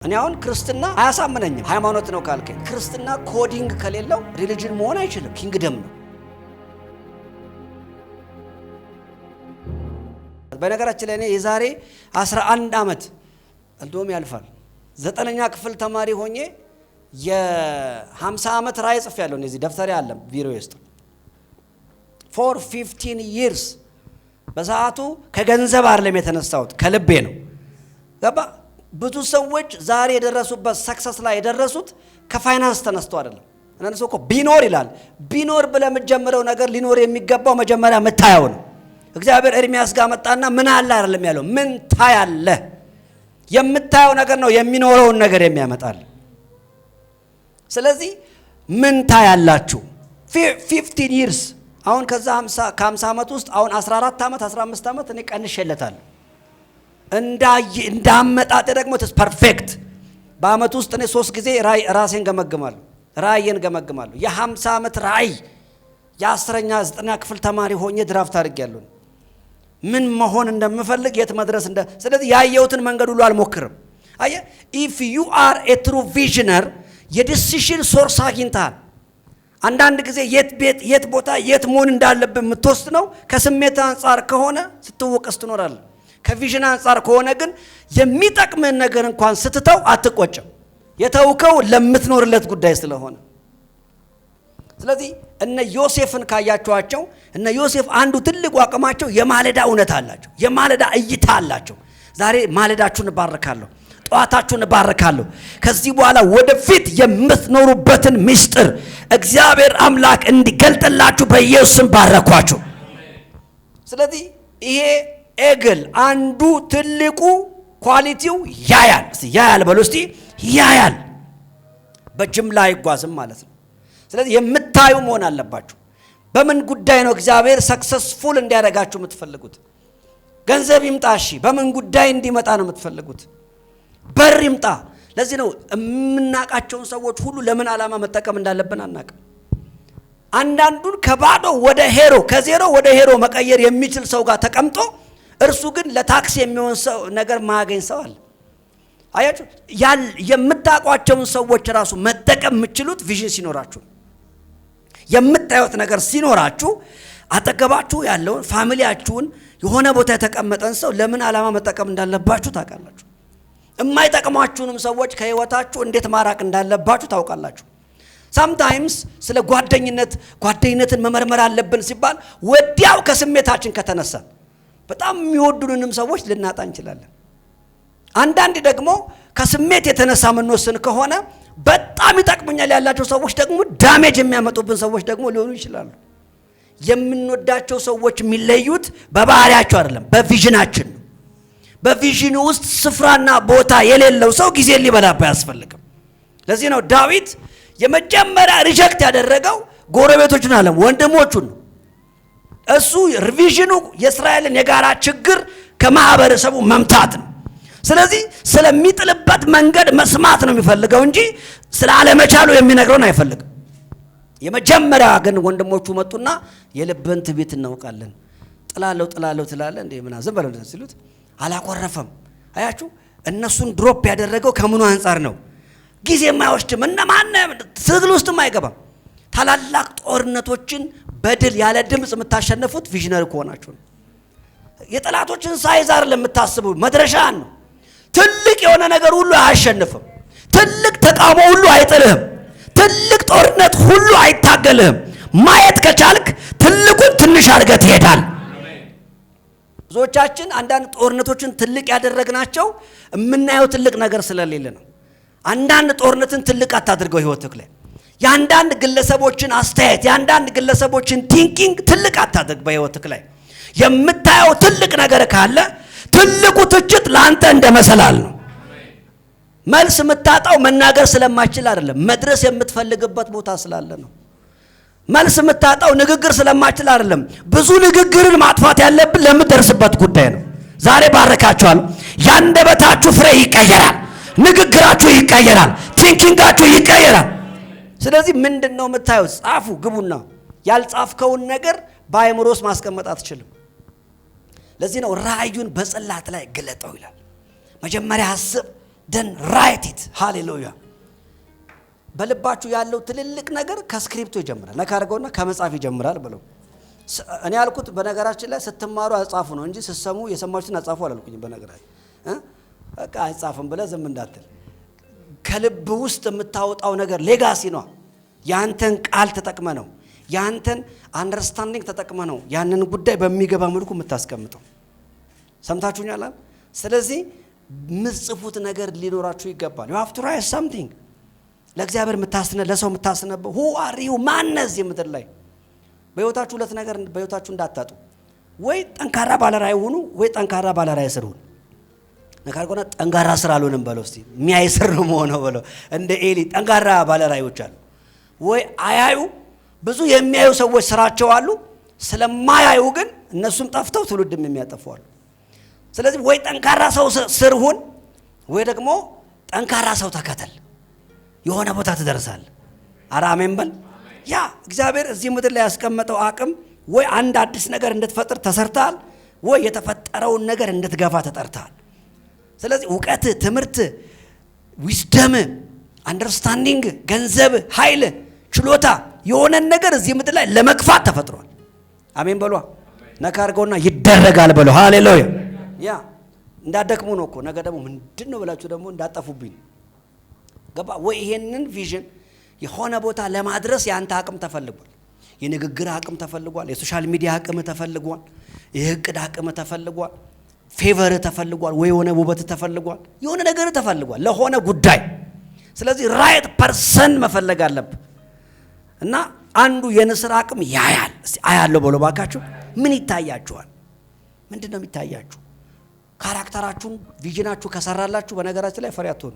እኔ አሁን ክርስትና አያሳምነኝም። ሃይማኖት ነው ካልከኝ ክርስትና coding ከሌለው religion መሆን አይችልም፣ kingdom ነው። በነገራችን ላይ እኔ የዛሬ 11 ዓመት፣ እንደውም ያልፋል፣ ዘጠነኛ ክፍል ተማሪ ሆኜ የ50 ዓመት ራእይ ጽፌያለሁ። እዚህ ደብተሬ አለ ቢሮ ውስጥ for 15 years። በሰዓቱ ከገንዘብ አይደለም የተነሳሁት፣ ከልቤ ነው። ገባ? ብዙ ሰዎች ዛሬ የደረሱበት success ላይ የደረሱት ከፋይናንስ ተነስቶ አይደለም። አንዳንድ ሰው እኮ ቢኖር ይላል። ቢኖር ብለህ የምትጀምረው ነገር ሊኖር የሚገባው መጀመሪያ የምታየው ነው። እግዚአብሔር ኤርሚያስ ጋር መጣና ምን አለ አይደለም ያለው፣ ምን ታያለህ? የምታየው ነገር ነው የሚኖረውን ነገር የሚያመጣል። ስለዚህ ምን ታያላችሁ? 15 years፣ አሁን ከዛ ከ50 ዓመት ውስጥ አሁን 14 ዓመት፣ 15 ዓመት እኔ ቀንሼለታለሁ። እንዳመጣጤ ደግሞ perfect። በአመት ውስጥ እኔ ሶስት ጊዜ ራሴን ገመግማለሁ፣ ራእዬን ገመግማለሁ። የ50 ዓመት ራእይ የአስረኛ ዘጠነኛ ክፍል ተማሪ ሆኜ draft አድርጌያለሁ። ምን መሆን እንደምፈልግ፣ የት መድረስ እንደ ስለዚህ ያየሁትን መንገድ ሁሉ አልሞክርም። አየህ፣ if you are a true visioner የ decision source አግኝተሃል። አንዳንድ ጊዜ የት ቤት፣ የት ቦታ፣ የት መሆን እንዳለብህ የምትወስነው ከስሜት አንጻር ከሆነ ስትወቀስ ትኖራለህ። ከ vision አንጻር ከሆነ ግን የሚጠቅምህን ነገር እንኳን ስትተው አትቆጭም። የተውከው ለምትኖርለት ጉዳይ ስለሆነ። ስለዚህ እነ ዮሴፍን ካያችኋቸው እነ ዮሴፍ አንዱ ትልቁ አቅማቸው የማለዳ እውነት አላቸው፣ የማለዳ እይታ አላቸው። ዛሬ ማለዳችሁን እባርካለሁ፣ ጠዋታችሁን እባርካለሁ። ከዚህ በኋላ ወደፊት የምትኖሩበትን ምስጢር እግዚአብሔር አምላክ እንዲገልጥላችሁ በኢየሱስ ስም ባረኳችሁ። ስለዚህ ይሄ eagle አንዱ ትልቁ quality ው ያያል። እስቲ ያያል በሉ እስቲ፣ ያያል። በጅምላ አይጓዝም ማለት ነው። ስለዚህ የምታዩ መሆን አለባችሁ። በምን ጉዳይ ነው እግዚአብሔር successful እንዲያደርጋችሁ የምትፈልጉት? ገንዘብ ይምጣ፣ እሺ። በምን ጉዳይ እንዲመጣ ነው የምትፈልጉት? በር ይምጣ። ለዚህ ነው የምናውቃቸውን ሰዎች ሁሉ ለምን ዓላማ መጠቀም እንዳለብን አናውቅም። አንዳንዱን ከባዶ ወደ hero፣ ከዜሮ ወደ hero መቀየር የሚችል ሰው ጋር ተቀምጦ እርሱ ግን ለታክሲ የሚሆን ሰው ነገር ማያገኝ ሰው አለ። አያችሁ፣ የምታውቋቸውን ሰዎች ራሱ መጠቀም የምትችሉት vision ሲኖራችሁ፣ የምታዩት ነገር ሲኖራችሁ፣ አጠገባችሁ ያለውን family ያችሁን፣ የሆነ ቦታ የተቀመጠን ሰው ለምን ዓላማ መጠቀም እንዳለባችሁ ታውቃላችሁ። የማይጠቅሟችሁንም ሰዎች ከህይወታችሁ እንዴት ማራቅ እንዳለባችሁ ታውቃላችሁ። Sometimes ስለ ጓደኝነት፣ ጓደኝነትን መመርመር አለብን ሲባል ወዲያው ከስሜታችን ከተነሳን በጣም የሚወዱንንም ሰዎች ልናጣ እንችላለን። አንዳንድ ደግሞ ከስሜት የተነሳ የምንወስን ከሆነ በጣም ይጠቅሙኛል ያልናቸው ሰዎች ደግሞ damage የሚያመጡብን ሰዎች ደግሞ ሊሆኑ ይችላሉ። የምንወዳቸው ሰዎች የሚለዩት በባህሪያቸው አይደለም፣ በ vision ኣችን ነው። በ vision ኑ ውስጥ ስፍራና ቦታ የሌለው ሰው ጊዜ ሊበላብህ አያስፈልግም። ለዚህ ነው ዳዊት የመጀመሪያ reject ያደረገው ጎረቤቶቹን አይደለም፣ ወንድሞቹን ነው። እሱ vision ኑ የእስራኤልን የጋራ ችግር ከማህበረሰቡ መምታት ነው። ስለዚህ ስለሚጥልበት መንገድ መስማት ነው የሚፈልገው እንጂ ስለ አለመቻሉ የሚነግረውን አይፈልግም። የመጀመሪያ ግን ወንድሞቹ መጡና የልብህን ትዕቢት እናውቃለን፣ ጥላለው ጥላለው ትላለህ እንዴ ምናምን፣ ዝም በለው ሲሉት አላኮረፈም። አያችሁ፣ እነሱን drop ያደረገው ከምኑ አንጻር ነው? ጊዜ የማይወስድም፣ እና ማንም ትግል ውስጥም አይገባም። ታላላቅ ጦርነቶችን በድል ያለ ድምፅ የምታሸንፉት visionary ከሆናችሁ ነው። የጠላቶችን size አይደለም የምታስቡ፣ መድረሻን ነው። ትልቅ የሆነ ነገር ሁሉ አያሸንፍም። ትልቅ ተቃውሞ ሁሉ አይጥልህም። ትልቅ ጦርነት ሁሉ አይታገልህም። ማየት ከቻልክ ትልቁን ትንሽ አድርገህ ትሄዳል። ብዙዎቻችን አንዳንድ ጦርነቶችን ትልቅ ያደረግናቸው የምናየው ትልቅ ነገር ስለሌለ ነው። አንዳንድ ጦርነትን ትልቅ አታድርገው ህይወትህ ላይ። የአንዳንድ ግለሰቦችን አስተያየት፣ የአንዳንድ ግለሰቦችን thinking ትልቅ አታድርግ በህይወትህ ላይ። የምታየው ትልቅ ነገር ካለ ትልቁ ትችት ለአንተ እንደ መሰላል ነው። መልስ የምታጣው መናገር ስለማትችል አይደለም፣ መድረስ የምትፈልግበት ቦታ ስላለ ነው። መልስ የምታጣው ንግግር ስለማትችል አይደለም። ብዙ ንግግርን ማጥፋት ያለብን ለምትደርስበት ጉዳይ ነው። ዛሬ ባረካችኋል። ያንደበታችሁ ፍሬ ይቀየራል። ንግግራችሁ ይቀየራል። Thinking ኣችሁ ይቀየራል። ስለዚህ ምንድን ነው የምታዩት? ጻፉ፣ ግቡና። ያልጻፍከውን ነገር በአእምሮ ውስጥ ማስቀመጥ አትችልም። ለዚህ ነው ራእዩን በጽላት ላይ ግለጠው ይላል። መጀመሪያ አስብ፣ Then write it። ሃሌሉያ። በልባችሁ ያለው ትልልቅ ነገር ከስክሪፕቶ ይጀምራል። ነካ አድርገውና ከመጻፍ ይጀምራል ብለው እኔ ያልኩት በነገራችን ላይ ስትማሩ አጻፉ ነው እንጂ ስትሰሙ የሰማችሁትን አጻፉ አላልኩኝም። በነገራችን በቃ አይጻፍም ብለህ ዝም እንዳትል። ከልብ ውስጥ የምታወጣው ነገር legacy ነው። ያንተን ቃል ተጠቅመህ ነው፣ ያንተን understanding ተጠቅመህ ነው ያንን ጉዳይ በሚገባ መልኩ የምታስቀምጠው። ሰምታችሁኛል? ስለዚህ የምትጽፉት ነገር ሊኖራችሁ ይገባል። You have to write something ለእግዚአብሔር የምታስነ ለሰው የምታስነበው። Who are you? ማነህ እዚህ ምድር ላይ? በህይወታችሁ ሁለት ነገር በህይወታችሁ እንዳታጡ፣ ወይ ጠንካራ ባለራዕይ ሁኑ፣ ወይ ጠንካራ ባለራዕይ ስር ሁኑ። ነገር ከሆነ ጠንካራ ስር አልሆንም በለው እስቲ፣ የሚያይ ስር ነው መሆነው በለው። እንደ ኤሊ ጠንካራ ባለራዕዮች አሉ። ወይ አያዩ፣ ብዙ የሚያዩ ሰዎች ስራቸው አሉ። ስለማያዩ ግን እነሱም ጠፍተው ትውልድም የሚያጠፉ አሉ። ስለዚህ ወይ ጠንካራ ሰው ስር ሁን፣ ወይ ደግሞ ጠንካራ ሰው ተከተል። የሆነ ቦታ ትደርሳለህ። አረ አሜን በል። ያ እግዚአብሔር እዚህ ምድር ላይ ያስቀመጠው አቅም ወይ አንድ አዲስ ነገር እንድትፈጥር ተሰርተሃል፣ ወይ የተፈጠረውን ነገር እንድትገፋ ተጠርተሃል። ስለዚህ እውቀት፣ ትምህርት፣ wisdom፣ understanding፣ ገንዘብ፣ ኃይል፣ ችሎታ የሆነን ነገር እዚህ ምድር ላይ ለመግፋት ተፈጥሯል። አሜን በሏ። ነካ አድርገውና ይደረጋል በሎ። ሃሌሉያ። ያ እንዳደክሙ ነው እኮ፣ ነገ ደግሞ ምንድን ነው ብላችሁ ደግሞ እንዳጠፉብኝ ገባ ወይ? ይሄንን vision የሆነ ቦታ ለማድረስ የአንተ አቅም ተፈልጓል። የንግግር አቅም ተፈልጓል። የ social media አቅም ተፈልጓል። የእቅድ አቅም ተፈልጓል። Favor ተፈልጓል። ወይ የሆነ ውበት ተፈልጓል። የሆነ ነገር ተፈልጓል ለሆነ ጉዳይ። ስለዚህ right person መፈለግ አለብህ። እና አንዱ የንስር አቅም ያያል። እስቲ አያለሁ በሎ ባካችሁ። ምን ይታያችኋል? ምንድን ነው የሚታያችሁ? Character ኣችሁን vision ኣችሁ ከሰራላችሁ በነገራችን ላይ ፈሪ አትሆኑ።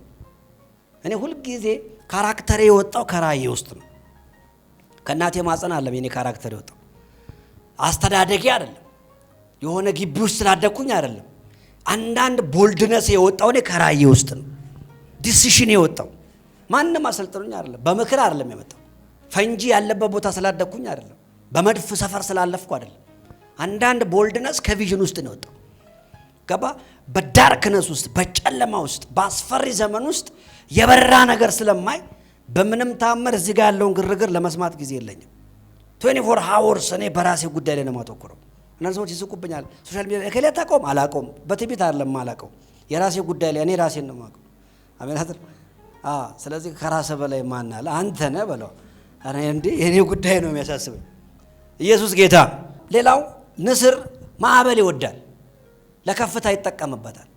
እኔ ሁልጊዜ character ኤ የወጣው ከራእዬ ውስጥ ነው። ከእናቴ ማህፀን አይደለም የኔ character የወጣው፣ አስተዳደጌ አይደለም። የሆነ ግቢ ውስጥ ስላደግኩኝ አይደለም። አንዳንድ boldness የወጣው እኔ ከራእዬ ውስጥ ነው። Decision የወጣው ማንም አሰልጥኖኝ አይደለም። በምክር አይደለም የመጣው። ፈንጂ ያለበት ቦታ ስላደግኩኝ አይደለም። በመድፍ ሰፈር ስላለፍኩ አይደለም። አንዳንድ boldness ከ vision ውስጥ ነው የወጣው። ገባ? በ darkness ውስጥ፣ በጨለማ ውስጥ፣ በአስፈሪ ዘመን ውስጥ የበራ ነገር ስለማይ በምንም ታምር እዚህ ጋር ያለውን ግርግር ለመስማት ጊዜ የለኝም። 24 hours እኔ በራሴ ጉዳይ ላይ ነው የማተኩረው። አንዳንድ ሰዎች ይስቁብኛል። Social media እከሌ አታውቀውም? አላውቀውም። በትዕቢት አይደለም የማላውቀው፣ የራሴ ጉዳይ ላይ እኔ ራሴን ነው የማውቀው። አሜን አይደል? አዎ። ስለዚህ ከራስህ በላይ ማን አለ? አንተ ነህ በለው። ኧረ እንዴ የኔ ጉዳይ ነው የሚያሳስበኝ። ኢየሱስ ጌታ። ሌላው ንስር ማዕበል ይወዳል፣ ለከፍታ ይጠቀምበታል።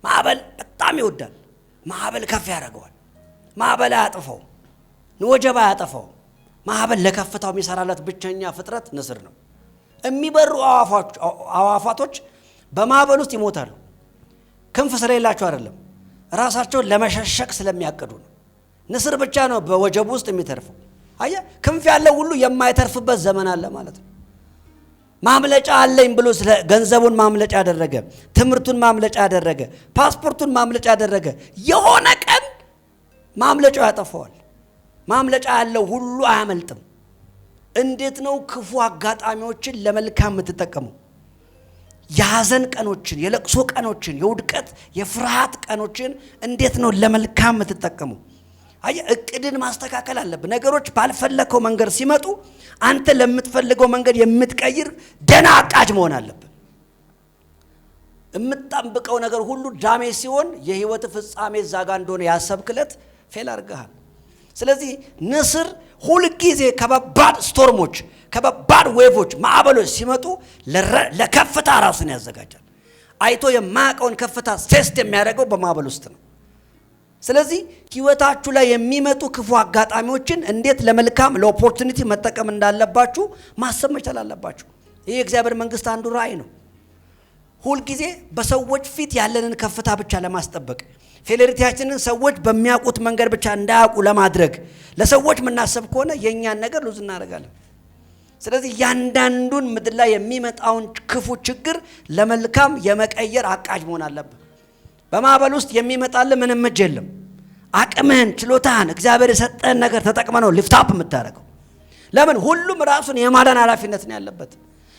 ማዕበል በጣም ይወዳል። ማዕበል ከፍ ያደርገዋል። ማዕበል አያጥፈው፣ ወጀብ አያጠፋው። ማዕበል ለከፍታው የሚሰራለት ብቸኛ ፍጥረት ንስር ነው። የሚበሩ አዋፋቶች በማዕበል ውስጥ ይሞታሉ። ክንፍ ስለሌላቸው አይደለም፣ ራሳቸውን ለመሸሸግ ስለሚያቅዱ ነው። ንስር ብቻ ነው በወጀቡ ውስጥ የሚተርፈው። አየህ፣ ክንፍ ያለው ሁሉ የማይተርፍበት ዘመን አለ ማለት ነው። ማምለጫ አለኝ ብሎ ስለ ገንዘቡን ማምለጫ አደረገ፣ ትምህርቱን ማምለጫ አደረገ፣ ፓስፖርቱን ማምለጫ አደረገ። የሆነ ቀን ማምለጫው ያጠፋዋል። ማምለጫ ያለው ሁሉ አያመልጥም። እንዴት ነው ክፉ አጋጣሚዎችን ለመልካም የምትጠቀመው? የሐዘን ቀኖችን፣ የለቅሶ ቀኖችን፣ የውድቀት የፍርሃት ቀኖችን እንዴት ነው ለመልካም የምትጠቀመው? አየህ፣ እቅድን ማስተካከል አለብህ። ነገሮች ባልፈለግከው መንገድ ሲመጡ አንተ ለምትፈልገው መንገድ የምትቀይር ደህና አቃጅ መሆን አለብህ። የምትጠብቀው ነገር ሁሉ damage ሲሆን የህይወት ፍጻሜ እዛ ጋ እንደሆነ ያሰብክለት fail አድርገሃል። ስለዚህ ንስር ሁልጊዜ ከባባድ storm ኦች፣ ከባባድ wave ኦች፣ ማዕበሎች ሲመጡ ለከፍታ ራሱን ያዘጋጃል። አይቶ የማያውቀውን ከፍታ test የሚያደርገው በማዕበል ውስጥ ነው። ስለዚህ ህይወታችሁ ላይ የሚመጡ ክፉ አጋጣሚዎችን እንዴት ለመልካም ለ opportunity መጠቀም እንዳለባችሁ ማሰብ መቻል አለባችሁ። ይህ የእግዚአብሔር መንግስት አንዱ ራእይ ነው። ሁልጊዜ በሰዎች ፊት ያለንን ከፍታ ብቻ ለማስጠበቅ፣ failure ኣችንን ሰዎች በሚያውቁት መንገድ ብቻ እንዳያውቁ ለማድረግ ለሰዎች የምናስብ ከሆነ የእኛን ነገር lose እናደርጋለን። ስለዚህ እያንዳንዱን ምድር ላይ የሚመጣውን ክፉ ችግር ለመልካም የመቀየር አቃጅ መሆን አለብህ። በማዕበል ውስጥ የሚመጣልህ ምንም እጅ የለም። አቅምህን፣ ችሎታህን፣ እግዚአብሔር የሰጠህን ነገር ተጠቅመህ ነው lift up የምታደርገው። ለምን? ሁሉም ራሱን የማዳን ኃላፊነት ነው ያለበት።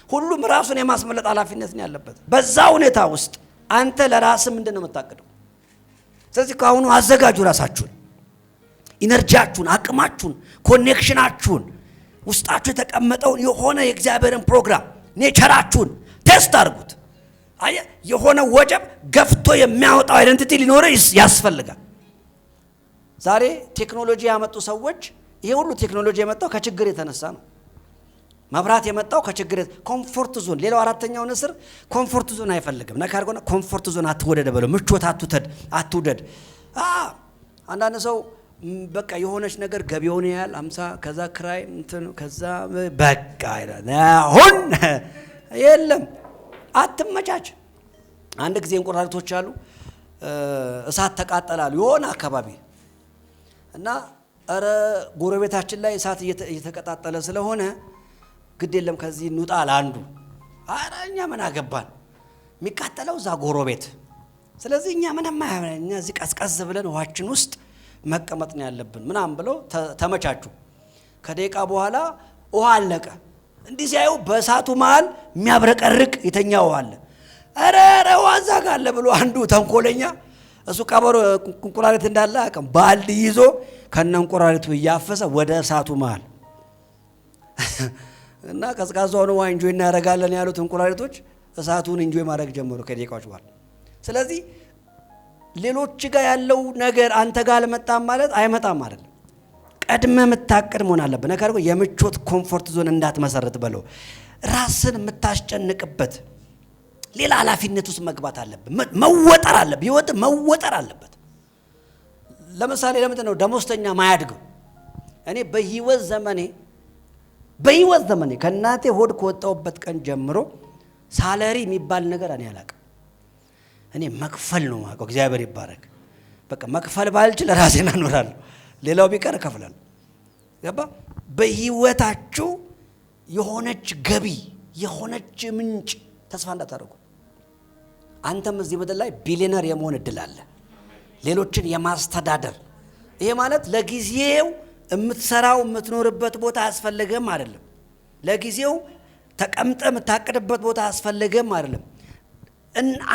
ሁሉም ራሱን የማስመለጥ ኃላፊነት ነው ያለበት። በዛ ሁኔታ ውስጥ አንተ ለራስህ ምንድን ነው የምታቅደው? ስለዚህ ከአሁኑ አዘጋጁ ራሳችሁን፣ energy ያችሁን፣ አቅማችሁን፣ connection ኣችሁን፣ ውስጣችሁ የተቀመጠውን የሆነ የእግዚአብሔርን ፕሮግራም nature ኣችሁን test አድርጉት። አየህ፣ የሆነ ወጀብ ገፍቶ የሚያወጣው identity ሊኖር ያስፈልጋል። ዛሬ ቴክኖሎጂ ያመጡ ሰዎች፣ ይሄ ሁሉ ቴክኖሎጂ የመጣው ከችግር የተነሳ ነው። መብራት የመጣው ከችግር፣ comfort zone። ሌላው አራተኛው ንስር comfort zone አይፈልግም። ነካ አድርጎና comfort zone አትውደድ በለው። ምቾት አትውደድ። አንዳንድ ሰው በቃ የሆነች ነገር ገቢውን ያህል 50፣ ከዛ ክራይ እንትን፣ ከዛ በቃ ይላል። አሁን የለም፣ አትመቻች። አንድ ጊዜ እንቁራሪቶች አሉ፣ እሳት ተቃጠላሉ የሆነ አካባቢ እና እረ ጎረቤታችን ላይ እሳት እየተቀጣጠለ ስለሆነ ግድ የለም ከዚህ እንውጣ አለ አንዱ። አረ እኛ ምን አገባን፣ የሚቃጠለው እዛ ጎረቤት። ስለዚህ እኛ ምንም፣ እኛ እዚህ ቀዝቀዝ ብለን ውሃችን ውስጥ መቀመጥ ነው ያለብን ምናምን ብለው ተመቻቹ። ከደቂቃ በኋላ ውሃ አለቀ። እንዲህ ሲያዩ በእሳቱ መሃል የሚያብረቀርቅ የተኛ ውሃ አለ። ኧረ ኧረ ውሃ እዛ ጋ አለ ብሎ አንዱ ተንኮለኛ፣ እሱ ቀበሮ እንቁራሪት እንዳለ አቅም፣ ባልዲ ይዞ ከነ እንቁራሪቱ እያፈሰ ወደ እሳቱ መሃል እና ቀዝቃዛውን ውሃ enjoy እናደርጋለን ያሉት እንቁራሪቶች እሳቱን enjoy ማድረግ ጀመሩ ከደቂቃዎች በኋላ። ስለዚህ ሌሎች ጋር ያለው ነገር አንተ ጋር አልመጣም ማለት አይመጣም አይደለም። ቀድመህ የምታቅድ መሆን አለብህ። ነገር ግን የምቾት comfort zone እንዳትመሰርት በለው። ራስን የምታስጨንቅበት ሌላ ኃላፊነት ውስጥ መግባት አለብህ። መወጠር አለብህ። ህይወት መወጠር አለበት። ለምሳሌ ለምንድን ነው ደሞዝተኛ ማያድገው? እኔ በህይወት ዘመኔ ከእናቴ ሆድ ከወጣሁበት ቀን ጀምሮ salary የሚባል ነገር እኔ አላውቅም። እኔ መክፈል ነው የማውቀው። እግዚአብሔር ይባረክ። በቃ መክፈል ባልችል ራሴን አኖራለሁ። ሌላው ቢቀር እከፍላለሁ። ገባ? በህይወታችሁ የሆነች ገቢ፣ የሆነች ምንጭ ተስፋ እንዳታደርጉ። አንተም እዚህ ምድር ላይ ቢሊየነር የመሆን እድል አለ። ሌሎችን የማስተዳደር፣ ይሄ ማለት ለጊዜው የምትሰራው የምትኖርበት ቦታ አያስፈልግም አይደለም። ለጊዜው ተቀምጠህ የምታቅድበት ቦታ አያስፈልግም አይደለም።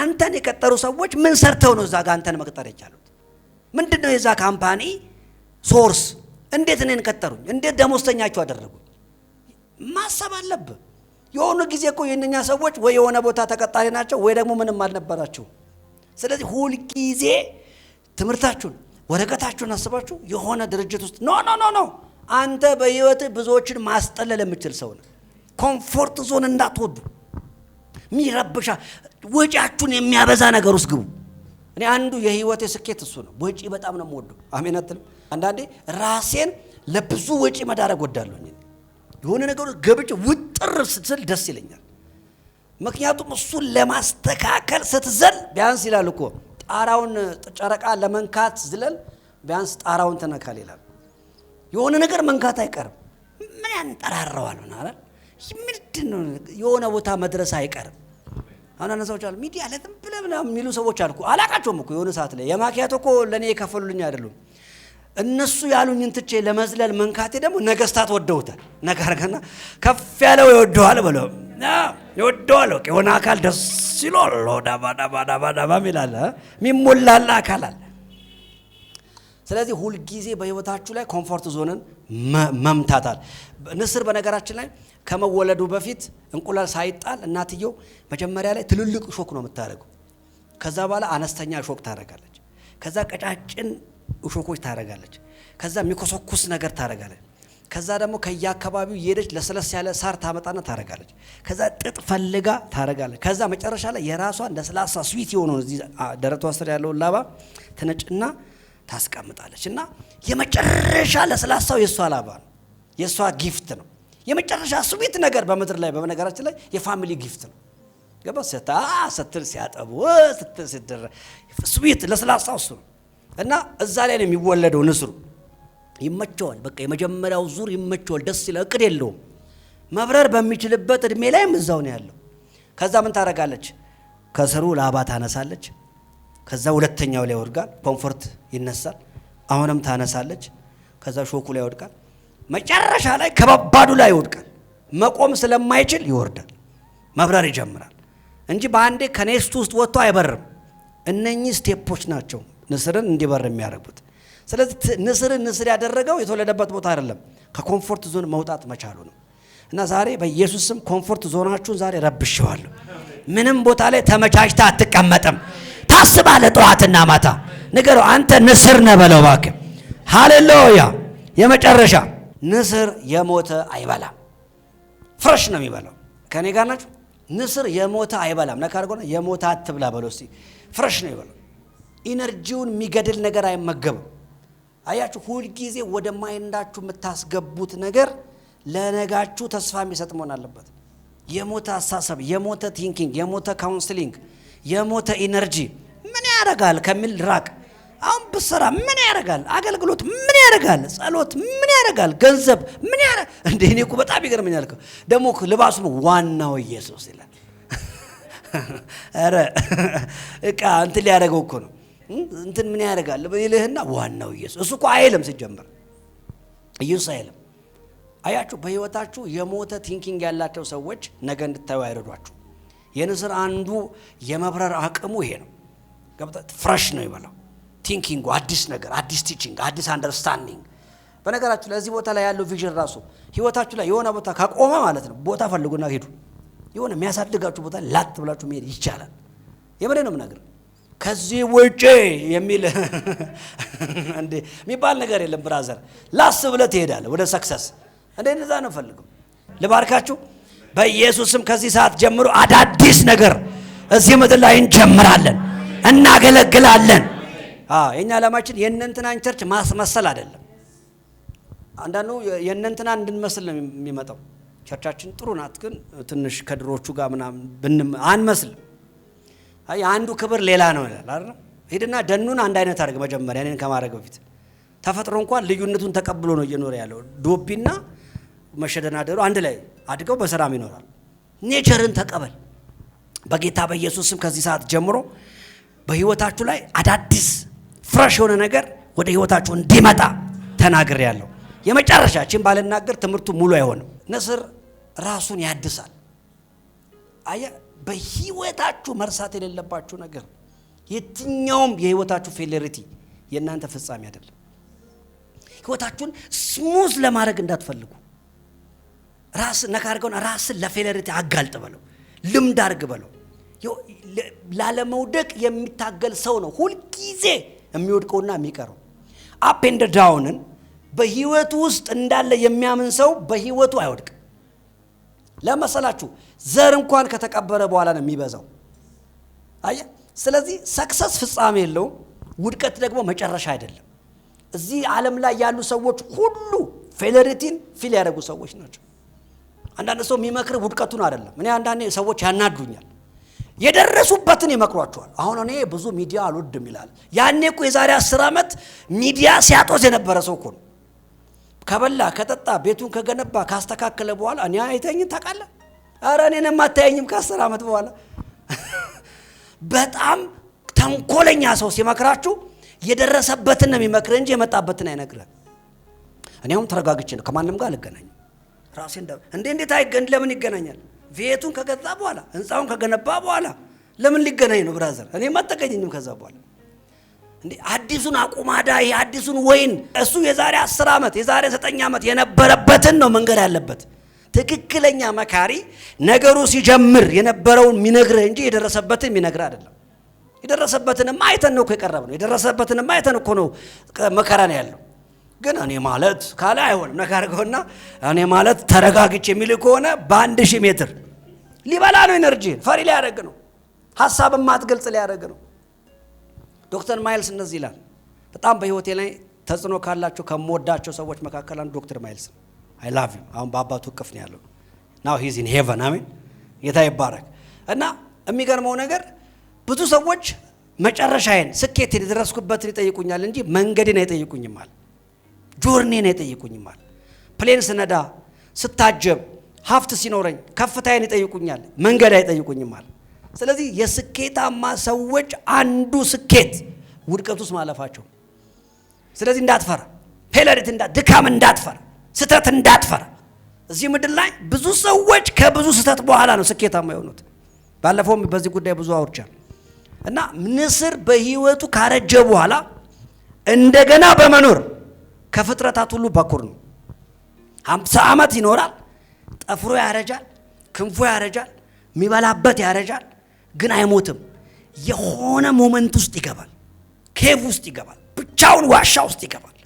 አንተን የቀጠሩ ሰዎች ምን ሰርተው ነው እዛ ጋር አንተን መቅጠር የቻሉት? ምንድን ነው የዛ company source? እንዴት እኔን ቀጠሩኝ? እንዴት ደሞዝተኛቸው አደረጉኝ? ማሰብ አለብህ። የሆኑ ጊዜ እኮ የእነኛ ሰዎች ወይ የሆነ ቦታ ተቀጣሪ ናቸው ወይ ደግሞ ምንም አልነበራቸው። ስለዚህ ሁልጊዜ ትምህርታችሁን፣ ወረቀታችሁን አስባችሁ የሆነ ድርጅት ውስጥ፣ no, no, no, no። አንተ በህይወትህ ብዙዎችን ማስጠለል የምትችል ሰው ነህ። Comfort zone እንዳትወዱ። የሚረብሻ፣ ወጪያችሁን የሚያበዛ ነገር ውስጥ ግቡ። እኔ አንዱ የህይወቴ ስኬት እሱ ነው። ወጪ በጣም ነው የምወደው። አሜን አትልም? አንዳንዴ ራሴን ለብዙ ወጪ መዳረግ ወዳለሁ። የሆነ ነገር ውስጥ ገብቼ ውጥር ስል ደስ ይለኛል። ምክንያቱም እሱን ለማስተካከል ስትዘል ቢያንስ ይላል እኮ፣ ጣራውን ጨረቃ ለመንካት ዝለል፣ ቢያንስ ጣራውን ትነካል ይላል። የሆነ ነገር መንካት አይቀርም። ምን ያንጠራረዋል? ምናምን ምንድን ነው? የሆነ ቦታ መድረስ አይቀርም። አሁን አንዳንድ ሰዎች አሉ፣ ሚዲያ ላይ ዝም ብለህ ምናምን የሚሉ ሰዎች አሉ እኮ። አላቃቸውም እኮ። የሆነ ሰዓት ላይ የማኪያቶ እኮ ለእኔ የከፈሉልኝ አይደሉም። እነሱ ያሉኝን ትቼ ለመዝለል መንካቴ ደግሞ ነገስታት ወደውታል። ነገር ገና ከፍ ያለው ይወደዋል ብለው ይወደዋል። በቃ የሆነ አካል ደስ ይለዋል። ዳባ ዳባ ዳባ ዳባ ይላል፣ የሚሞላላ አካል አለ። ስለዚህ ሁልጊዜ በህይወታችሁ ላይ comfort zone ን መምታታል። ንስር በነገራችን ላይ ከመወለዱ በፊት እንቁላል ሳይጣል እናትየው መጀመሪያ ላይ ትልልቅ እሾክ ነው የምታደርገው። ከዛ በኋላ አነስተኛ እሾክ ታደርጋለች። ከዛ ቀጫጭን እሾኮች ታደርጋለች። ከዛ የሚኮሰኩስ ነገር ታደርጋለች። ከዛ ደግሞ ከየአካባቢው እየሄደች ለስለስ ያለ ሳር ታመጣና ታደርጋለች። ከዛ ጥጥ ፈልጋ ታደርጋለች። ከዛ መጨረሻ ላይ የራሷን ለስላሳ sweet የሆነውን እዚህ ደረቷ ስር ያለውን ላባ ትነጭና ታስቀምጣለች። እና የመጨረሻ ለስላሳው የእሷ ላባ ነው፣ የእሷ gift ነው። የመጨረሻ sweet ነገር በምድር ላይ በነገራችን ላይ የ family gift ነው። ገባ ስታ ስትል ሲያጠቡ ስትል ሲደረ sweet ለስላሳው እሱ ነው። እና እዛ ላይ ነው የሚወለደው ንስሩ። ይመቸዋል። በቃ የመጀመሪያው ዙር ይመቸዋል። ደስ ይላል። እቅድ የለውም። መብረር በሚችልበት እድሜ ላይም እዛው ነው ያለው። ከዛ ምን ታደርጋለች? ከስሩ ላባ ታነሳለች። ከዛ ሁለተኛው ላይ ይወድቃል። Comfort ይነሳል። አሁንም ታነሳለች። ከዛ ሾኩ ላይ ይወድቃል። መጨረሻ ላይ ከባባዱ ላይ ይወድቃል። መቆም ስለማይችል ይወርዳል። መብረር ይጀምራል እንጂ በአንዴ ከ nest ኡ ውስጥ ወጥቶ አይበርም። እነኚህ step ኦች ናቸው። ንስርን እንዲበር የሚያደርጉት። ስለዚህ ንስርን ንስር ያደረገው የተወለደበት ቦታ አይደለም፣ ከ comfort zone መውጣት መቻሉ ነው። እና ዛሬ በኢየሱስ ስም comfort zone ኣችሁን ዛሬ ረብሸዋለሁ። ምንም ቦታ ላይ ተመቻችተህ አትቀመጥም። ታስባለህ ጠዋትና ማታ። ንገረው፣ አንተ ንስር ነህ በለው እባክህ። ሃሌሉያ። የመጨረሻ፣ ንስር የሞተ አይበላም፣ fresh ነው የሚበላው። ከኔ ጋር ናችሁ? ንስር የሞተ አይበላም። ነካ አድርጎ የሞተ አትብላ በለው እስቲ። Fresh ነው የሚበላው። Energy ውን የሚገድል ነገር አይመገብም። አያችሁ፣ ሁልጊዜ ወደ mind ኣችሁ የምታስገቡት ነገር ለነጋችሁ ተስፋ የሚሰጥ መሆን አለበት። የሞተ አስተሳሰብ፣ የሞተ thinking፣ የሞተ counseling፣ የሞተ energy ምን ያደርጋል ከሚል ራቅ። አሁን ብሰራ ምን ያደርጋል? አገልግሎት ምን ያደርጋል? ጸሎት ምን ያደርጋል? ገንዘብ ምን ያደርጋል? እንደ እኔ እኮ በጣም ይገርመኛል እኮ። ደግሞ ልባሱ ዋናው ኢየሱስ ይላል። ኧረ እቃ እንትን ሊያደርገው እኮ ነው። እንትን ምን ያደርጋል ይልህና ዋናው ኢየሱስ። እሱ እኮ አይልም፣ ሲጀምር ኢየሱስ አይልም። አያችሁ፣ በህይወታችሁ የሞተ thinking ያላቸው ሰዎች ነገ እንድታዩ አይረዷችሁ። የንስር አንዱ የመብረር አቅሙ ይሄ ነው። Fresh ነው ይበላው። Thinking ኡ አዲስ ነገር፣ አዲስ teaching፣ አዲስ understanding። በነገራችሁ ላይ እዚህ ቦታ ላይ ያለው vision ራሱ ህይወታችሁ ላይ የሆነ ቦታ ካቆመ ማለት ነው፣ ቦታ ፈልጉና ሂዱ። የሆነ የሚያሳድጋችሁ ቦታ ላጥ ብላችሁ መሄድ ይቻላል። የምሬ ነው የምነግርህ። ከዚህ ውጭ የሚል እንዴ የሚባል ነገር የለም brother። ላስ ብለህ ትሄዳለህ ወደ success። እንዴ እንደዛ ነው ፈልገው። ልባርካችሁ በኢየሱስም። ከዚህ ሰዓት ጀምሮ አዳዲስ ነገር እዚህ ምድር ላይ እንጀምራለን፣ እናገለግላለን። አዎ፣ የኛ ዓላማችን የእነንትናን church ማስመሰል አይደለም። አንዳንዱ የእነንትና እንድንመስል ነው የሚመጣው። Church ኣችን ጥሩ ናት፣ ግን ትንሽ ከድሮቹ ጋር ምናምን ብንም አንመስልም። አይ አንዱ ክብር ሌላ ነው ይላል አይደል? ሂድና ደኑን አንድ አይነት አድርግ መጀመሪያ እኔን ከማድረግ በፊት። ተፈጥሮ እንኳን ልዩነቱን ተቀብሎ ነው እየኖረ ያለው። ዶቢና መሸደናደሩ አንድ ላይ አድገው በሰላም ይኖራል። Nature ን ተቀበል። በጌታ በኢየሱስ ስም ከዚህ ሰዓት ጀምሮ በህይወታችሁ ላይ አዳዲስ fresh የሆነ ነገር ወደ ህይወታችሁ እንዲመጣ ተናግሬያለሁ። የመጨረሻችን ባልናገር ትምህርቱ ሙሉ አይሆንም። ንስር ራሱን ያድሳል። አየህ፣ በህይወታችሁ መርሳት የሌለባችሁ ነገር የትኛውም የህይወታችሁ failure የእናንተ ፍጻሜ አይደለም። ህይወታችሁን smooth ለማድረግ እንዳትፈልጉ። ራስ ነካ አድርገውን ራስን ለ failure አጋልጥ በለው፣ ልምድ አድርግ በለው። ላለመውደቅ የሚታገል ሰው ነው ሁልጊዜ የሚወድቀውና የሚቀረው። Up and down ን በህይወቱ ውስጥ እንዳለ የሚያምን ሰው በህይወቱ አይወድቅም። ለመሰላችሁ ዘር እንኳን ከተቀበረ በኋላ ነው የሚበዛው። አየህ፣ ስለዚህ success ፍጻሜ የለውም፣ ውድቀት ደግሞ መጨረሻ አይደለም። እዚህ ዓለም ላይ ያሉ ሰዎች ሁሉ failure ን feel ያደረጉ ሰዎች ናቸው። አንዳንድ ሰው የሚመክር ውድቀቱን አይደለም። እኔ አንዳንዴ ሰዎች ያናዱኛል። የደረሱበትን ይመክሯቸዋል። አሁን እኔ ብዙ ሚዲያ አልወድም ይላል። ያኔ እኮ የዛሬ 10 ዓመት ሚዲያ ሲያጦዝ የነበረ ሰው እኮ ነው። ከበላ፣ ከጠጣ፣ ቤቱን ከገነባ፣ ካስተካከለ በኋላ እኔ አይተኝም ታውቃለህ? ኧረ እኔንም አታየኝም ከ10 ዓመት በኋላ። በጣም ተንኮለኛ ሰው ሲመክራችሁ የደረሰበትን ነው የሚመክር እንጂ የመጣበትን አይነግርህም። እኔ አሁን ተረጋግቼ ነው፣ ከማንም ጋር አልገናኝም። ራሴ እንዴ እንዴት አይገን ለምን ይገናኛል? ቤቱን ከገዛ በኋላ፣ ህንፃውን ከገነባ በኋላ ለምን ሊገናኝ ነው? Brother፣ እኔም አታገኘኝም ከዛ በኋላ። እንዴ አዲሱን አቁማዳ፣ ይሄ አዲሱን ወይን እሱ የዛሬ 10 ዓመት፣ የዛሬ 9 ዓመት የነበረበትን ነው መንገድ ያለበት። ትክክለኛ መካሪ ነገሩ ሲጀምር የነበረውን የሚነግርህ እንጂ የደረሰበትን የሚነግርህ አይደለም። የደረሰበትንማ አይተን ነው እኮ የቀረብነው። የደረሰበትንማ አይተን እኮ ነው መከራ ነው ያለው። ግን እኔ ማለት ካለ አይሆንም። ነካ አድርገውና እኔ ማለት ተረጋግቼ የሚል ከሆነ በ1000 ሜትር ሊበላ ነው። Energy ን ፈሪ ሊያደርግ ነው። ሀሳብ ማትገልጽ ሊያደርግ ነው። ዶክተር ማይልስ እንደዚህ ይላል። በጣም በህይወቴ ላይ ተጽዕኖ ካላቸው ከምወዳቸው ሰዎች መካከል አንዱ ዶክተር ማይልስ ነው። I love him። አሁን በአባቱ እቅፍ ነው ያለው። Now he's in heaven። አሜን። ጌታ ይባረክ። እና የሚገርመው ነገር ብዙ ሰዎች መጨረሻዬን፣ ስኬቴን፣ የደረስኩበትን ይጠይቁኛል እንጂ መንገዴን አይጠይቁኝም አለ። Journey ን አይጠይቁኝም አለ። Plane ስነዳ፣ ስታጀብ፣ ሀብት ሲኖረኝ ከፍታዬን ይጠይቁኛል፣ መንገድ አይጠይቁኝም አለ። ስለዚህ የስኬታማ ሰዎች አንዱ ስኬት ውድቀት ውስጥ ማለፋቸው። ስለዚህ እንዳትፈራ፣ failure ድካም እንዳትፈራ፣ ስህተት እንዳትፈራ። እዚህ ምድር ላይ ብዙ ሰዎች ከብዙ ስህተት በኋላ ነው ስኬታማ የሆኑት። ባለፈውም በዚህ ጉዳይ ብዙ አውርቻለሁ። እና ንስር በህይወቱ ካረጀ በኋላ እንደገና በመኖር ከፍጥረታት ሁሉ በኩር ነው። 50 ዓመት ይኖራል። ጠፍሮ ያረጃል፣ ክንፉ ያረጃል፣ የሚበላበት ያረጃል፣ ግን አይሞትም። የሆነ moment ውስጥ ይገባል፣ cave ውስጥ ይገባል፣ ብቻውን ዋሻ ውስጥ ይገባል።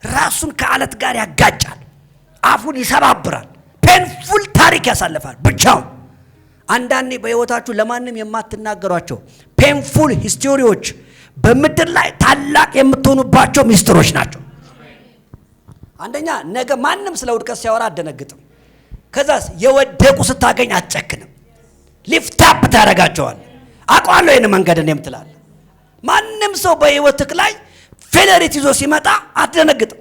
ራሱን ከአለት ጋር ያጋጫል፣ አፉን ይሰባብራል፣ painful ታሪክ ያሳልፋል ብቻውን። አንዳንዴ በህይወታችሁ ለማንም የማትናገሯቸው painful history ዎች በምድር ላይ ታላቅ የምትሆኑባቸው ሚስጥሮች ናቸው። አንደኛ፣ ነገ ማንም ስለ ውድቀት ሲያወራ አትደነግጥም። ከዛስ የወደቁ ስታገኝ አትጨክንም። Lift up ታደርጋቸዋለህ። አውቀዋለሁ ይህን መንገድ እኔም ትላለህ። ማንም ሰው በህይወትህ ላይ failure ይዞ ሲመጣ አትደነግጥም።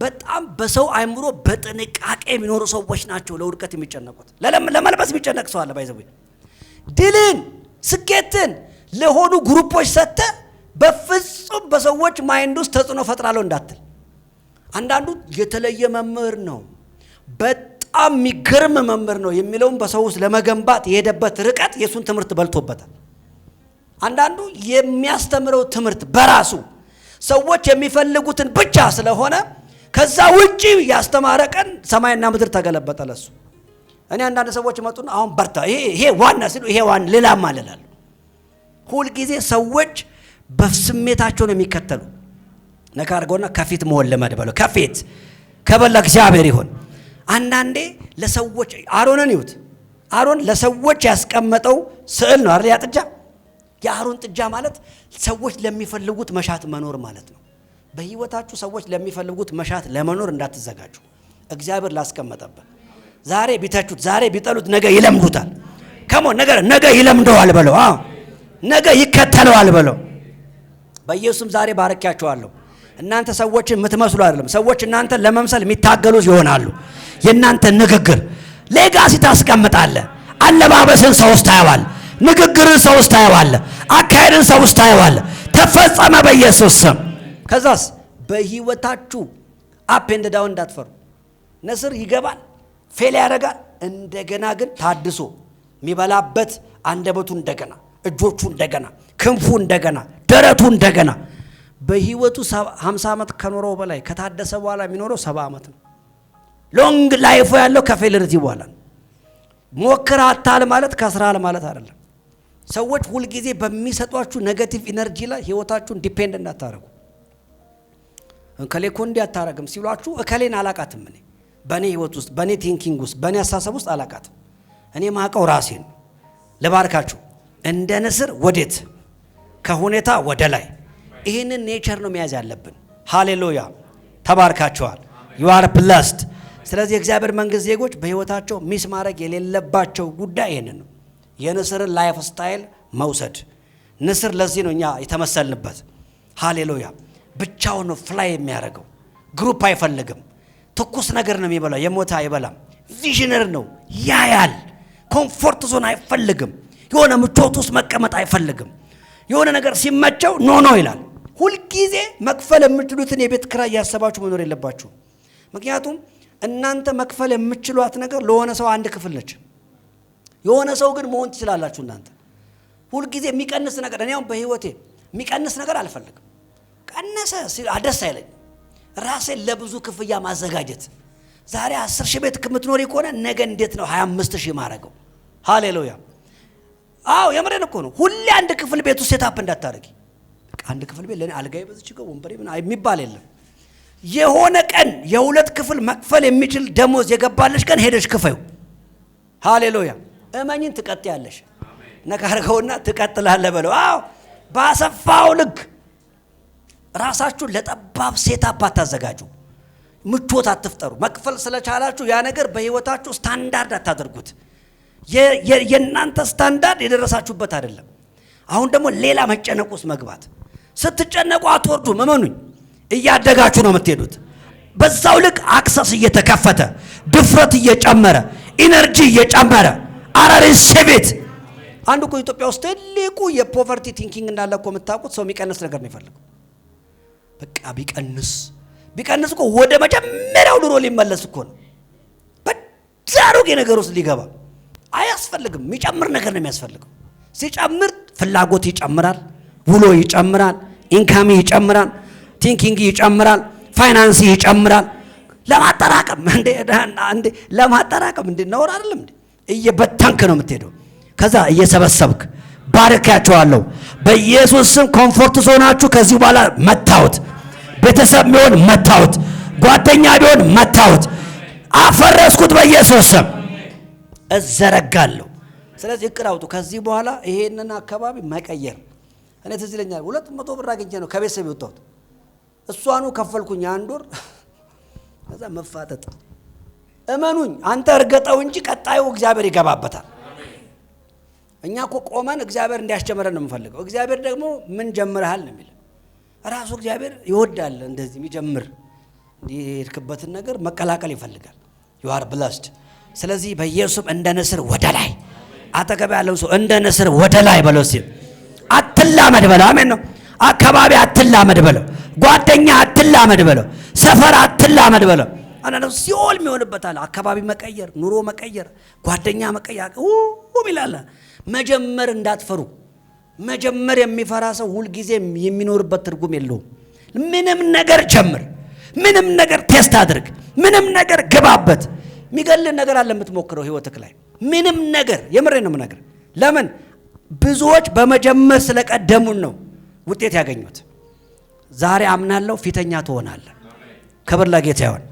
በጣም በሰው አይምሮ በጥንቃቄ የሚኖሩ ሰዎች ናቸው ለውድቀት የሚጨነቁት። ለመልበስ የሚጨነቅ ሰው አለ። By the way፣ ድልን ስኬትን ለሆኑ group ኦች ሰጥተህ በፍጹም በሰዎች mind ውስጥ ተጽዕኖ ፈጥራለሁ እንዳትል። አንዳንዱ የተለየ መምህር ነው፣ በጣም የሚገርም መምህር ነው የሚለውን በሰው ውስጥ ለመገንባት የሄደበት ርቀት የእሱን ትምህርት በልቶበታል። አንዳንዱ የሚያስተምረው ትምህርት በራሱ ሰዎች የሚፈልጉትን ብቻ ስለሆነ ከዛ ውጪ ያስተማረ ቀን ሰማይና ምድር ተገለበጠ ለሱ። እኔ አንዳንድ ሰዎች መጡና አሁን በርታ፣ ይሄ ዋና ሲሉ ይሄ ዋና ሌላም አለ እላለሁ። ሁልጊዜ ሰዎች በስሜታቸው ነው የሚከተሉ። ነካ አድርገውና ከፊት መሆን ልመድ በለው። ከፊት ክብር ለእግዚአብሔር ይሁን። አንዳንዴ ለሰዎች አሮንን ይዩት። አሮን ለሰዎች ያስቀመጠው ስዕል ነው አይደል? ያ ጥጃ፣ የአሮን ጥጃ ማለት ሰዎች ለሚፈልጉት መሻት መኖር ማለት ነው። በህይወታችሁ ሰዎች ለሚፈልጉት መሻት ለመኖር እንዳትዘጋጁ። እግዚአብሔር ላስቀመጠበት ዛሬ ቢተቹት፣ ዛሬ ቢጠሉት ነገ ይለምዱታል። Come on፣ ነገ ነገ ይለምደዋል በለው። አዎ፣ ነገ ይከተለዋል በለው። በኢየሱስም ዛሬ ባርኪያቸዋለሁ። እናንተ ሰዎችን የምትመስሉ አይደለም። ሰዎች እናንተን ለመምሰል የሚታገሉ ይሆናሉ። የእናንተ ንግግር legacy ታስቀምጣለህ። አለባበስን ሰው ውስጥ ታየዋለህ። ንግግርን ሰው ውስጥ ታየዋለህ። አካሄድን ሰው ውስጥ ታየዋለህ። ተፈጸመ በኢየሱስ ስም። ከዛስ በህይወታችሁ up and down እንዳትፈሩ። ንስር ይገባል፣ fail ያደርጋል። እንደገና ግን ታድሶ የሚበላበት አንደበቱ እንደገና፣ እጆቹ እንደገና፣ ክንፉ እንደገና፣ ደረቱ እንደገና። በህይወቱ 50 ዓመት ከኖረው በላይ ከታደሰ በኋላ የሚኖረው 70 ዓመት ነው። Long life ያለው ከ failure በኋላ ነው። ሞክረሃል ማለት ከስረሃል ማለት አይደለም። ሰዎች ሁልጊዜ በሚሰጧችሁ negative energy ላይ ህይወታችሁን depend እንዳታረጉ። እከሌ እኮ እንዲህ አታረግም ሲሏችሁ እከሌን አላቃትም። እኔ በእኔ ህይወት ውስጥ፣ በእኔ thinking ውስጥ፣ በእኔ አስተሳሰብ ውስጥ አላቃትም። እኔ ማቀው ራሴን ነው። ልባርካችሁ። እንደ ንስር ወዴት? ከሁኔታ ወደ ላይ። ይህንን nature ነው መያዝ ያለብን። ሃሌሉያ፣ ተባርካችኋል። You are blessed። ስለዚህ የእግዚአብሔር መንግስት ዜጎች በህይወታቸው miss ማድረግ የሌለባቸው ጉዳይ ይህንን ነው፣ የንስርን lifestyle መውሰድ። ንስር ለዚህ ነው እኛ የተመሰልንበት። ሃሌሉያ። ብቻውን ነው fly የሚያደርገው። Group አይፈልግም። ትኩስ ነገር ነው የሚበላው፣ የሞተ አይበላም። Visionary ነው፣ ያያል። Comfort zone አይፈልግም። የሆነ ምቾት ውስጥ መቀመጥ አይፈልግም። የሆነ ነገር ሲመቸው no no ይላል። ሁልጊዜ መክፈል የምትችሉትን የቤት ኪራይ እያሰባችሁ መኖር የለባችሁም። ምክንያቱም እናንተ መክፈል የምትችሏት ነገር ለሆነ ሰው አንድ ክፍል ነች። የሆነ ሰው ግን መሆን ትችላላችሁ እናንተ። ሁልጊዜ የሚቀንስ ነገር፣ እኔ አሁን በህይወቴ የሚቀንስ ነገር አልፈልግም። ቀነሰ ደስ አይለኝም። ራሴን ለብዙ ክፍያ ማዘጋጀት። ዛሬ 10,000 ቤት ከምትኖሪ ከሆነ ነገ እንዴት ነው 25,000 ማድረገው? ሃሌሉያ። አዎ፣ የምሬን እኮ ነው። ሁሌ አንድ ክፍል ቤት ውስጥ set up እንዳታደርጊ። አንድ ክፍል ቤት ለእኔ አልጋዬ በዚች ጋር ወንበሬ ምን የሚባል የለም። የሆነ ቀን የሁለት ክፍል መክፈል የሚችል ደሞዝ የገባልሽ ቀን ሄደሽ ክፈዩ። ሃሌሉያ። እመኚኝ፣ ትቀጥያለሽ። ነካ አድርገውና ትቀጥላለህ በለው። አዎ፣ ባሰፋው ልክ ራሳችሁን ለጠባብ setup አታዘጋጁ። ምቾት አትፍጠሩ። መክፈል ስለቻላችሁ ያ ነገር በህይወታችሁ ስታንዳርድ አታደርጉት። የእናንተ ስታንዳርድ የደረሳችሁበት አይደለም። አሁን ደግሞ ሌላ መጨነቅ ውስጥ መግባት። ስትጨነቁ አትወርዱም። እመኑኝ፣ እያደጋችሁ ነው የምትሄዱት። በዛው ልክ access እየተከፈተ፣ ድፍረት እየጨመረ፣ energy እየጨመረ አረ receive it። አንዱ እኮ ኢትዮጵያ ውስጥ ትልቁ የ poverty thinking እንዳለ እኮ የምታውቁት ሰው የሚቀንስ ነገር ነው የሚፈልገው። በቃ ቢቀንስ ቢቀንስ እኮ ወደ መጀመሪያው ኑሮ ሊመለስ እኮ ነው። በዛ አሮጌ ነገር ውስጥ ሊገባ አያስፈልግም። የሚጨምር ነገር ነው የሚያስፈልገው። ሲጨምር ፍላጎት ይጨምራል፣ ውሎ ይጨምራል፣ income ይጨምራል፣ thinking ይጨምራል፣ ፋይናንስ ይጨምራል። ለማጠራቀም እንዴ እንዴ ለማጠራቀም እንዴ ነውር አይደለም እንዴ? እየበተንክ ነው የምትሄደው። ከዛ እየሰበሰብክ ባርካቸዋለሁ በኢየሱስ ስም። Comfort zone ኣችሁ ከዚህ በኋላ መታወት፣ ቤተሰብ ቢሆን መታወት፣ ጓደኛ ቢሆን መታወት፣ አፈረስኩት በኢየሱስ ስም፣ እዘረጋለሁ። ስለዚህ እቅድ አውጡ። ከዚህ በኋላ ይሄንን አካባቢ መቀየር። እኔ ትዝ ይለኛል 200 ብር አግኝቼ ነው ከቤተሰብ የወጣሁት። እሷኑ ከፈልኩኝ አንድ ወር። ከዛ መፋጠጥ። እመኑኝ፣ አንተ እርገጠው እንጂ ቀጣዩ እግዚአብሔር ይገባበታል። እኛ እኮ ቆመን እግዚአብሔር እንዲያስጀምረን ነው የምንፈልገው። እግዚአብሔር ደግሞ ምን ጀምረሃል ነው የሚለው። ራሱ እግዚአብሔር ይወዳል እንደዚህ የሚጀምር፣ የሄድክበትን ነገር መቀላቀል ይፈልጋል። You are blessed። ስለዚህ በኢየሱስም እንደ ንስር ወደ ላይ። አጠገብ ያለው ሰው እንደ ንስር ወደ ላይ በለው ሲል አትላመድ በለው። አሜን ነው። አካባቢ አትላመድ በለው። ጓደኛ አትላመድ በለው። ሰፈር አትላመድ በለው። አንዳንዱ ሲኦል የሚሆንበታል። አካባቢ መቀየር፣ ኑሮ መቀየር፣ ጓደኛ መቀየር ይላል። መጀመር እንዳትፈሩ። መጀመር የሚፈራ ሰው ሁልጊዜ የሚኖርበት ትርጉም የለውም። ምንም ነገር ጀምር፣ ምንም ነገር test አድርግ፣ ምንም ነገር ግባበት። የሚገልህ ነገር አለ የምትሞክረው ህይወትክ ላይ ምንም ነገር። የምሬ ነው የምነግርህ። ለምን? ብዙዎች በመጀመር ስለቀደሙን ነው ውጤት ያገኙት። ዛሬ አምናለሁ ፊተኛ ትሆናለህ። ክብር ለጌታ ይሁን።